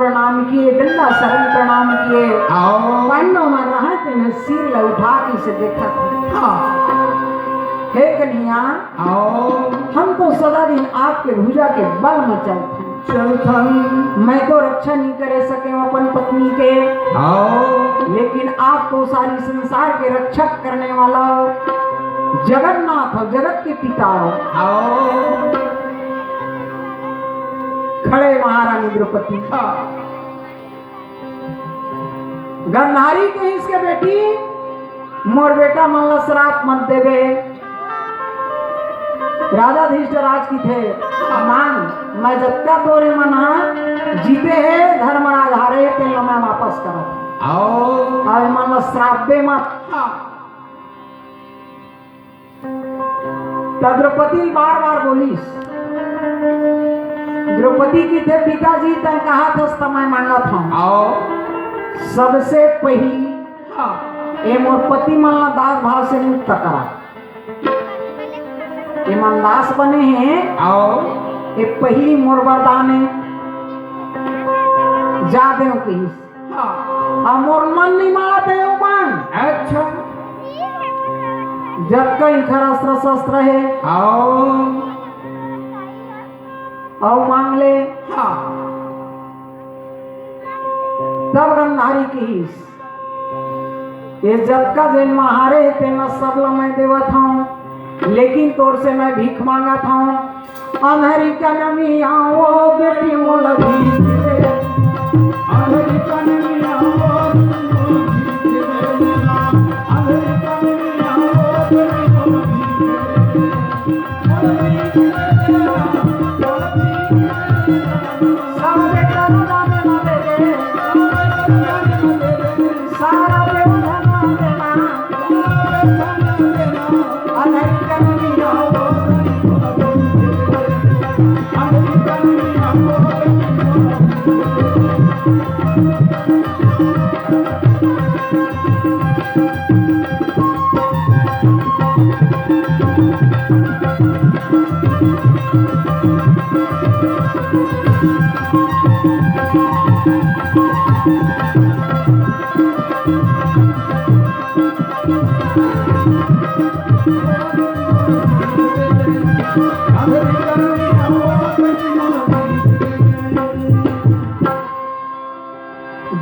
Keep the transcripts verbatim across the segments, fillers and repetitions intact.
प्रणाम किए, दंडासरन प्रणाम किए। आओ। पन्नों में रहत में सिर ल उठा के से देखत हे। हाँ। हे कन्हैया, आओ। हम तो सदा दिन आपके भुजा के बल में चलथन। चलथन। मैं तो रक्षा नहीं करे सके अपन पत्नी के। आओ। लेकिन आप तो सारी संसार के रक्षक करने वाला हो, जगन्नाथ हो, जगत के पिता हो। आओ। खड़े महारानी द्रौपदी। हाँ। गंधारी कहिस के, बेटी, मोर बेटा मन ला श्राप मत देबे। राजा धृतराज कथे, मांग, मैं जतका तोरे मन ह जीते हे, धर्मराज हारे, तेन ला मैं वापस करत हंव। आओ। अब मन ला श्राप दे मत। हाँ। त द्रौपदी बार-बार बोलिस। द्रौपदी कथे, "पिताजी, तैं कहत हस त मैं मांगत हंव।" आओ। सबसे पहिली हाँ। ए मोर पति मन ला दास भाव से मुक्त करा। ए मन दास बने हे। आओ। ए पहिली मोर वरदान हे। जा देव कहिस। हाँ। अब मोर मन नहीं मानत हे, ओ मन। अच्छा। जतका इखर अस्त्र शस्त्र हे। आओ। अउ मांग ले। हाँ। तब गंधारी कहिस, ये जतका जेन महारे हे, तेन सब ल मैं देवत हंव, लेकिन तोर से मैं भीख मांगत हंव। अंधरी कन मियाँ ओ बेटी मोला भीख दे। अंधरी कन मियाँ ओ बेटी मोला भीख दे। अंधरी कन मियाँ ओ बेटी मोला भीख दे। मोला भीख दे, मोला भीख दे। सारा बेटा ना दे, ना दे दे। सारा बेटा ना दे, ना।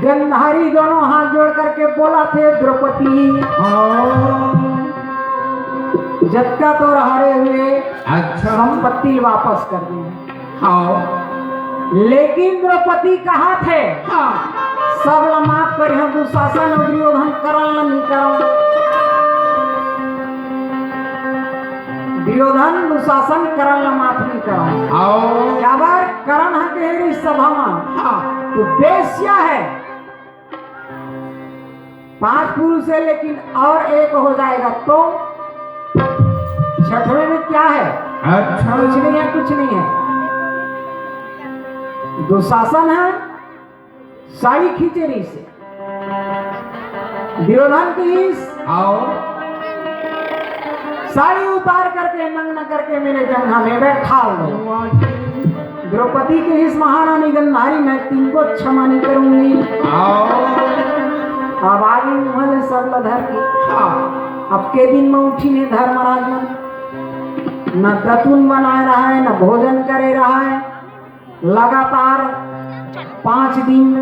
गंधारी दोनों हाथ जोड़ करके बोलथे, द्रौपदी, हाँ। जतका तोर हारे हुए अच्छा। संपत्ति वापस कर दे। हाँ। लेकिन द्रौपदी कहथे, हाँ। सब ला माफ करिहंव, दुशासन अउ दुर्योधन करण ला नहीं करंव। दुर्योधन दुशासन करण ला माफ नहीं करंव। हाँ। काबर? करण ह कहे रहिस सभा म, हाँ। तू वेश्या हे। पांच पुरुष हे, लेकिन और एक हो जाएगा तो छठवें में क्या है? अच्छा। कुछ नहीं है, कुछ नहीं है। दुशासन हे, साड़ी खींचे रहिस हे। दुर्योधन कहिस, आओ। साड़ी उतार करके, नग्न करके मेरे जंघा में बैठा लो। वाह जी। द्रौपदी कहिस, महारानी गंधारी, मैं तिनको क्षमा नहीं करूंगी। आओ। अब आगे उहले सब ल धर के। हाँ। अब के दिन में उठिन हे धर्मराज मन, न दतुन बनाए रहय, न भोजन करे रहय। लगातार पांच दिन,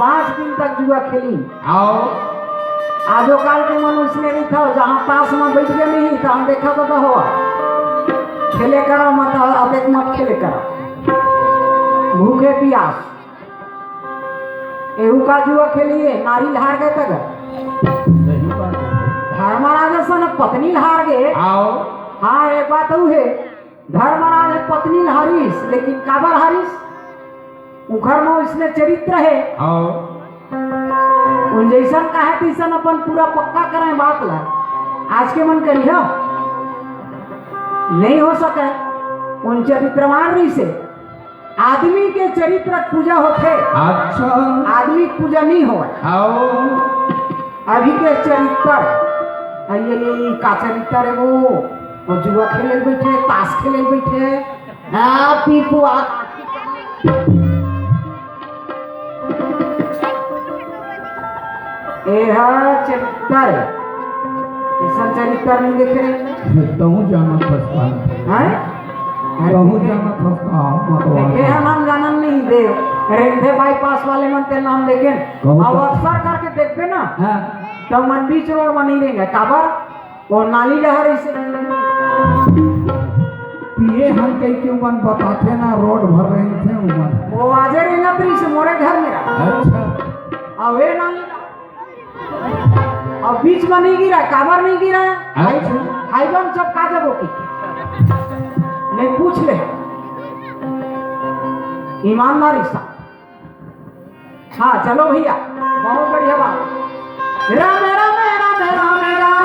पांच दिन तक जुआ खेलिन। आओ। आजो काल के मन उसने नहीं था, जहां ताश में बैठ गए नहीं, तहां देखा तो, तो हो। खेले करो मत, अतेक मत खेले करो। भूखे पियास। एहू का जुआ खेलिए, नारी ल हार गए तक। सही बात है। धर्मराज असन पत्नी ल हार गए। आओ। हाँ, एक बात अउ हे, धर्मराज ह पत्नी ल हारिस, लेकिन काबर हारिस? उखर म उसने चरित्र हे। आओ। उन जैसन कहे तैसन अपन पूरा पक्का करे बात ला। आज के मन करिहा? नहीं हो सके। उन चरित्रवान रहिस हे। आदमी के चरित्र पूजा होथे। अच्छा। आदमी पूजा नहीं होय। आओ। अभी के चरित्र, अरे ये, ये, ये का चरित्र हे वो? वो जुआ खेले बैठे, ताश खेले बैठे, हाँ, पीपुआ। एहा चरित्र हे। अइसन चरित्र नहीं देखे रहे। तहूँ जानत हस का? हैं? तहूँ जानत हस का? मतवा देखे हन, हम जानन नहीं दे। रेंधे बाईपास वाले मन ते नाम देखे। कहूँ अब का? अक्सर करके देखबे ना, हाँ। तो मन बीच रोड में नहीं रेंगे। काबर? वो नाली डहर इसे पिए हन कहि के उमन बताथे ना, रोड भर रेंगथे उमन। वो आजे रेंगत रहिस मोरे घर में रहा। अच्छा। अब वे नाली डहर। अब बीच में नहीं गिरा, काबर नहीं गिरा? अच्छा। हाई बम चपका देबो की। नहीं पूछ ले। ईमानदारी से। हाँ, चलो भैया, बहुत बढ़िया बात। राम, राम, राम, राम, राम, राम, राम।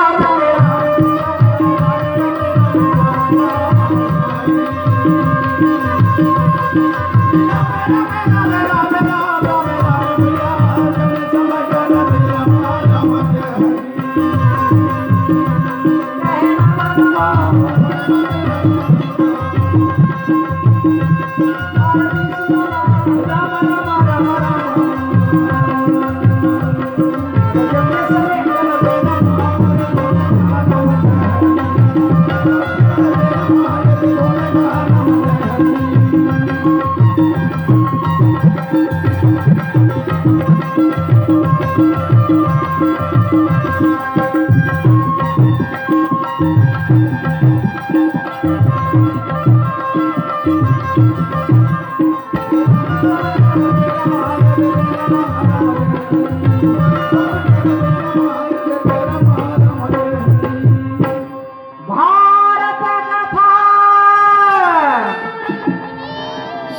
भारत कथा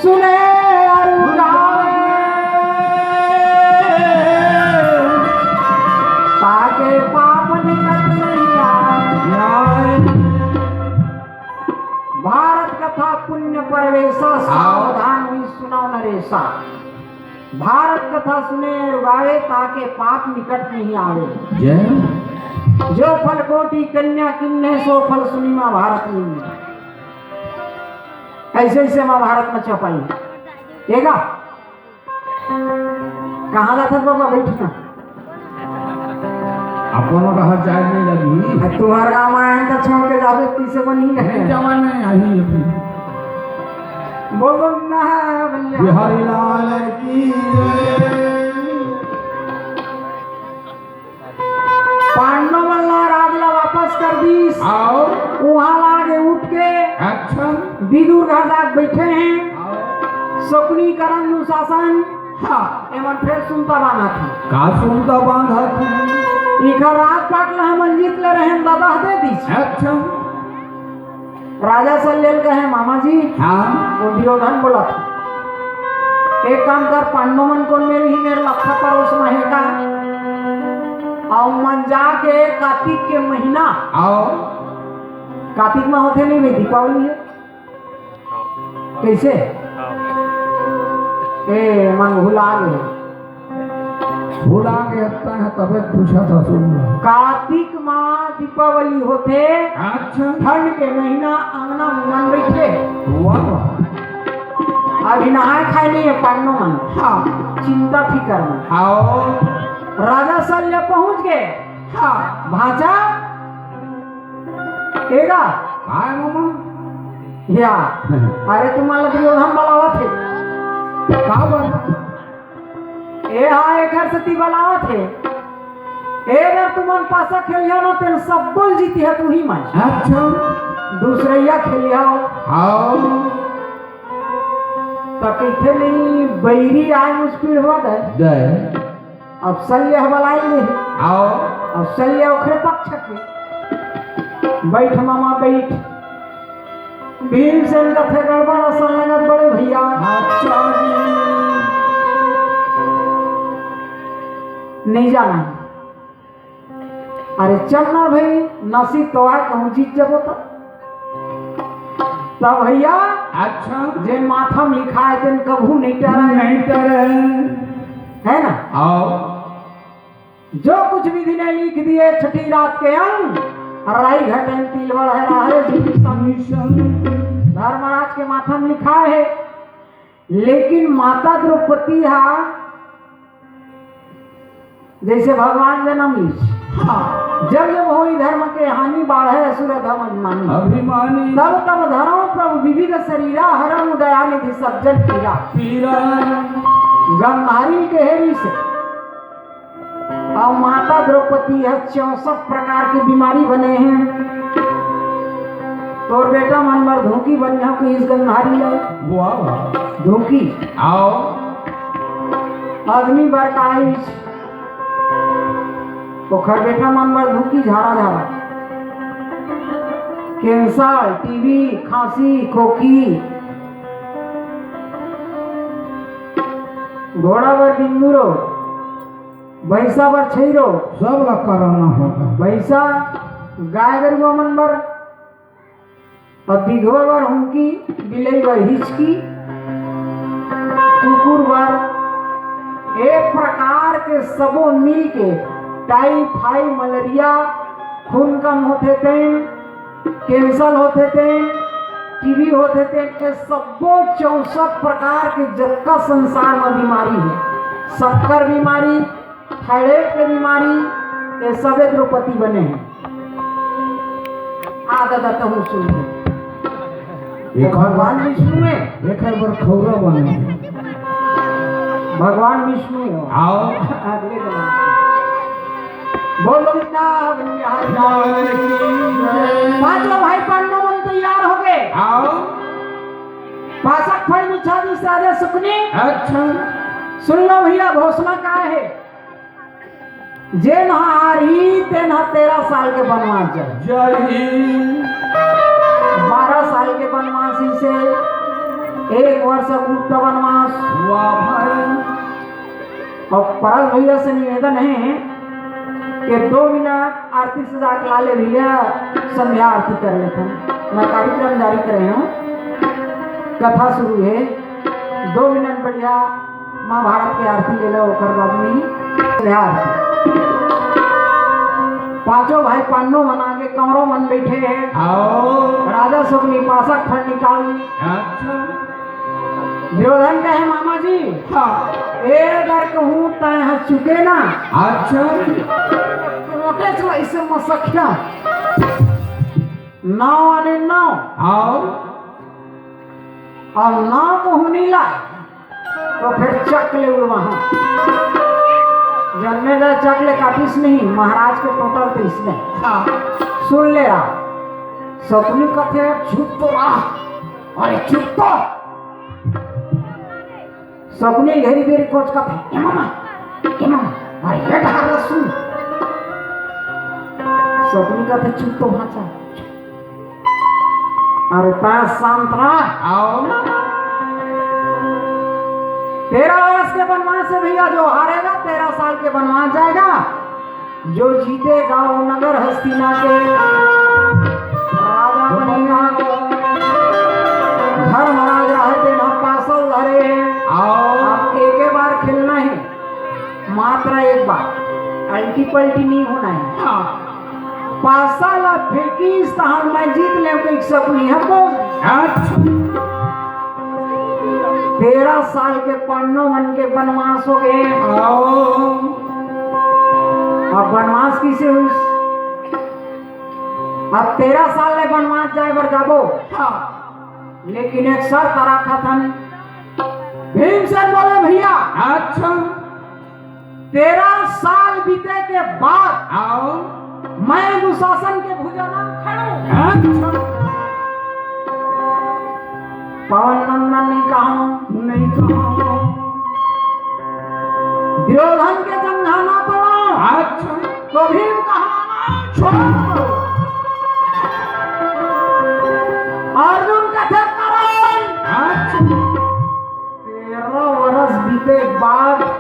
सुने अरु गावे, ताके पाप निकट नहीं आवे। भारत कथा पुण्य परवेसा, सावधान हुई सुनव नरेसा। भारत कथा सुने अरु गावे, ताके पाप निकट नहीं आवे। जय। जो फल कोटि कन्या किन्हे, सो फल सुनि मा भारत मिले। ऐसे ऐसे महाभारत में चौपाई। एगा। कहाँ जाथस बाबा, बैठ ना। अब कोनो कहा जाए नहीं लगी। अब तुम्हार गाँव आए हैं तो छोड़ के जावे, पीछे बनी है। नहीं जावा नहीं, आई अभी। बोलो ना भैया। बिहारी लाल की जय। पांडव मन ला राज ला वापस कर दीस। आओ। उहाँ लागे उठ के अच्छा। विदुर घर जाके बैठे हैं। आओ। शकुनी, कर्ण, दुशासन। हाँ। एमन फेर सुनता बांधत हे। का सुनता बांधत हे? इखर राजपाट ला हमन जीत ले रहेन, ददा दे दीस। अच्छा। राजा सल्य ल कहे, "मामा जी," हाँ। वो दुर्योधन बोलत हे, "एक काम कर, पांडव मन कोन मेर ही मेर लत्था परोस में हे का? अउ मन जाके कातिक के महीना," आओ। कातिक में होथे नहीं भाई, दीपावली हे। कइसे? ए, मन भुला गे। भुला गे, अत्ता हे, तबे पूछत हँव, सुन ला। कातिक मा दीपावली होथे। अच्छा। ठंड के महीना, अंगना में मन बइठे। वाह, वाह। अभी नहाय खाय नहीं हे, पांडव मन। हाँ। चिंता फिकर में। आओ। राजा सल्य पहुँच गे। हाँ। भांचा, एगा। काय मामा? या। अरे, तुम्हारा दुर्योधन बलावत हे। का बात? ए हा, एकर सेती बलावत हे। ए, अगर तुमन पासा खेलिहा ना, तेन सब्बो ल जीतिहा तुही मन। अच्छा। दूसरइया खेलिहा हो। हाँ। त कहिथे नहीं, बैरी आय मुस्किल हो गए। गए। अब सल्य ह बलाय ले हे। आओ। अब सल्य ओखरे पक्ष के। बैठ मामा, बैठ। भीमसेन कथे, "गड़बड़ असन लगत बड़े भैया।" अच्छा जी। नहीं जाना। अरे चल ना भाई, नसीब तो आय, कहूँ जीत जबो तो। तब भैया, अच्छा। जेन माथा में लिखाय, तेन कभू नहीं टरे। नहीं टरे। हे ना? आओ। जो कुछ विधि ने लिख दिए, छठी रात के अंग, राई घटन तिलवड़ है, राहरे जीवित संग। धर्मराज के माथा में लिखाय हे। लेकिन माता द्रौपदी हा जैसे भगवान जनम लीस, हाँ। जब जब होई धर्म के हानि, बाढ़े असुर अधम अभिमानी। अभिमानी। तब तब धरौं प्रभु विविध शरीरा, हरौं दया निधि सब जन पीरा। पीरा। गंधारी के हेरी से। अउ माता द्रौपदी ह चौसठ प्रकार के बीमारी बने हे। तोर बेटा मन बर धूकी बनिहौं कहिस गंधारी ल। वाह, वाह। धूकी। आओ। आदमी बर काइस। ओखर बेटा मन बर धूकी झारा झारा। कैंसर, टीबी, खांसी, खोखी, घोड़ा बर बिंदु रोग, भैंसा बर छई रोग। सब ला कराना होगा। भैंसा, गाय गरुवा मन बर, अउ बिघवा बर हुंकी, बिलई बर हिचकी, कुकुर बर, एक प्रकार के सबो मिल के टाइफाई, मलेरिया, खून कम होथे तेन, कैंसर होथे तेन, टीबी होथे तेन, ये सब्बो चौसठ प्रकार के जतका संसार म बीमारी हे, शक्कर बीमारी, थायराइड के बीमारी, ये सबे द्रौपदी बने हे। आ ददा तहूँ सुन ले। एकर भगवान विष्णु हे। एकर बर खौरा बने हे। भगवान विष्णु हे। आओ। अगले जन्म। बोल वृंदावन बिहारी लाल की जय। पांचों भाई पांडव मन तैयार हो गए। आओ। पासक फल मिछा दिस राजा सुकनी। अच्छा। सुन लो भैया, घोषणा का हे? जेन ह हारही, तेन ह तेरह साल के बनवास जाही। जाही। बारह साल के बनवास से एक वर्ष गुप्त बनवास। वाह भाई। अउ परस भैया से निवेदन हे कि दो मिनट आरती सजा के ला ले भैया, संध्या आरती कर लेथन। मैं कार्यक्रम जारी करे हूँ, कथा शुरू हे, दो मिनट बढ़िया महाभारत के आरती ले लो, ओकर बाद में संध्या आरती। पांचों भाई पांडव मन आगे, कौरव मन बैठे हे। आओ। राजा सुकनी पासक फल निकाल ली। अच्छा। दुर्योधन कहे, "मामा जी, हाँ। ए बर कहूँ तैं ह चुके ना।" अच्छा। मोटे से ऐसे मसखिया। नाव आने नाव। आओ। अउ नाव कहूँ नीला, तो फिर चक ले उड़वा। जन्मे जा चक ले काटिस नहीं, महाराज के टोटल तो इसने। हाँ। सुन ले रहा। सपनी कथे, "चुप तो रह, अरे चुप तो।" सपनी घेरी बेरी कोच कथे, "ए मामा, ए मामा, अरे ये ढार सुन।" सपनी कथे, "चुप तो भांचा।" अरे पास शांत रह। आओ। तेरह वर्ष के बनवास से भैया जो हारेगा, तेरह साल के बनवास जाएगा। जो जीतेगा वो नगर हस्तिना के राजा बनेगा। धर्मराज रहते ना पासल धरे। आओ। आप एक ही बार खेलना है, मात्र एक बार, अल्टी पल्टी नहीं होना है। हाँ। पासा ला फेंकिस तहान मैं जीत लेंव कहिके सपनी ह बोल। अच्छा। तेरह साल के पांडव मन के बनवास हो गए। आओ। अब बनवास किसे हुई? अब तेरह साल ले बनवास जाए बर जाबो। हाँ। लेकिन एक शर्त रखत हन। भीमसेन बोले, "भैया।" अच्छा। तेरह साल बीते के बाद आओ। मैं दुशासन के भुजा ना खड़ूं। अच्छा। पवन नंदन नहीं कहा। नहीं कहा। दुर्योधन के जंघा ना तोड़ा। अच्छा। तो भीम कहलाना छोड़ दो। अर्जुन कथे, "करण।" अच्छा। तेरह वर्ष बीते बाद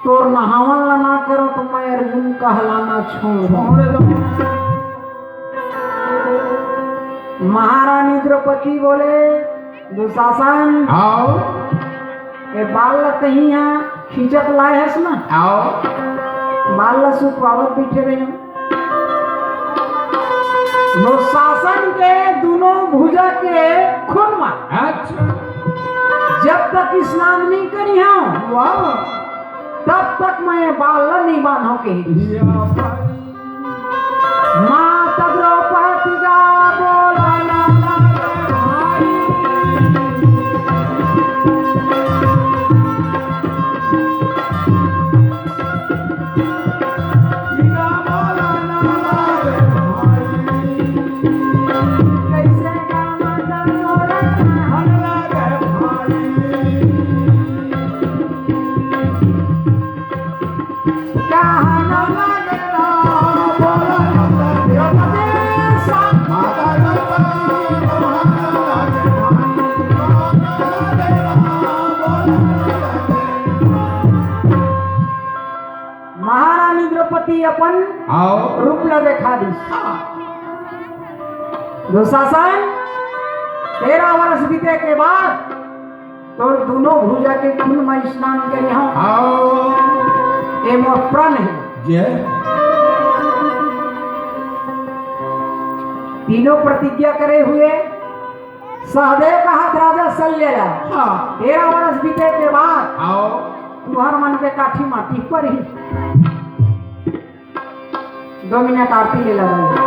तोर नहावन ला ना करो तो मैं अर्जुन कहलाना छोड़ दूं। छोड़ दो। महारानी द्रौपदी बोले, "दुशासन, आओ। ये बाल ला तहीं यहाँ खींचत लाए हस ना?" आओ। बाल ला सुखवावत बैठे रहे। दुशासन के दोनों भुजा के खून मा। अच्छा। जब तक स्नान नहीं करी हूँ, वाह। तब तक मैं बाल ला नहीं बांधो के। या भाई। माता द्रौपदी का बोला ना भाई। महारानी द्रौपदी अपन आओ। रूप ला देखा दी। हाँ। दुशासन, तेरह वर्ष बीते के बाद तोर दोनों भुजा के खून में स्नान करे हूँ। आओ। ए मोर प्रण है। जय। तीनों प्रतिज्ञा करे हुए सहदेव कहत राजा शल्य ला। हाँ। तेरह वर्ष बीते के बाद आओ। तुहर मन के काठी माटी पर ही। दो मिनट आरती ले लगा।